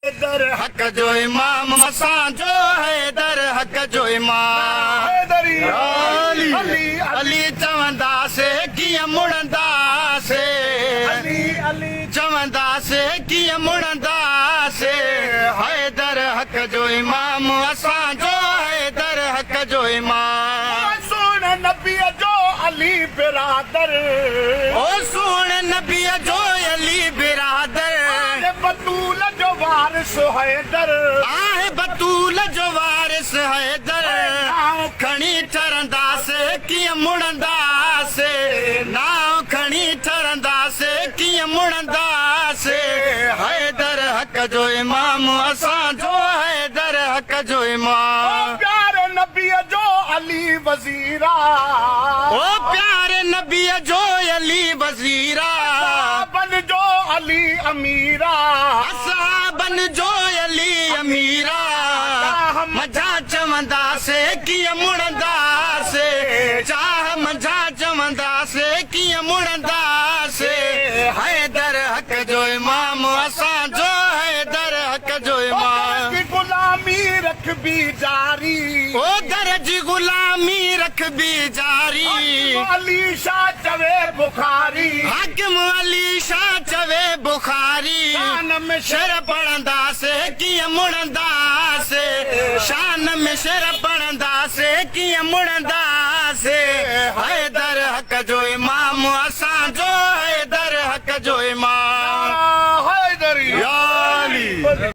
حيدر حق جو امام اسان جو حيدر حق جو امام علي علي چونداسي ڪيئن مڙنداسي چونداسي ڪيئن مڙنداسي حيدر حق جو امام اسان جو حيدر حق جو امام. سهڻي نبيء جو علي برادر. او سهڻي نبيء جو علي برادر. آهي بتول جو وارث حيدر. آهي بتول جو وارث حيدر. نانء کڻي ٺرنداسي ڪيئن مڙنداسي. نانء کڻي ٺرنداسي ڪيئن مڙنداسي. حيدر حق جو امام اسان جو حيدر حق جو امام. او پياري نبيء جو علي وزيرا. او پياري نبيء جو علي وزيرا. اصحابن جو علي اميرا. اصحابن جو علي اميرا. منجهان چونداسي ڪيئن مڙنداسي. چاهه منجهان چونداسي ڪيئن مڙنداسي. حيدر حق جو امام اسان جو حيدر حق جو امام. او در جي غلامي رکبي جاري. او در جي غلامي رکبي جاري. حاڪم علي شاهه چوي بخاري. حاڪم علي شاهه چوي بخاري. شان ۾ شعر پڙهنداسي ڪيئن مڙنداسي. شان ۾ شعر پڙهنداسي ڪيئن مڙنداسي. حيدر حق جو امام.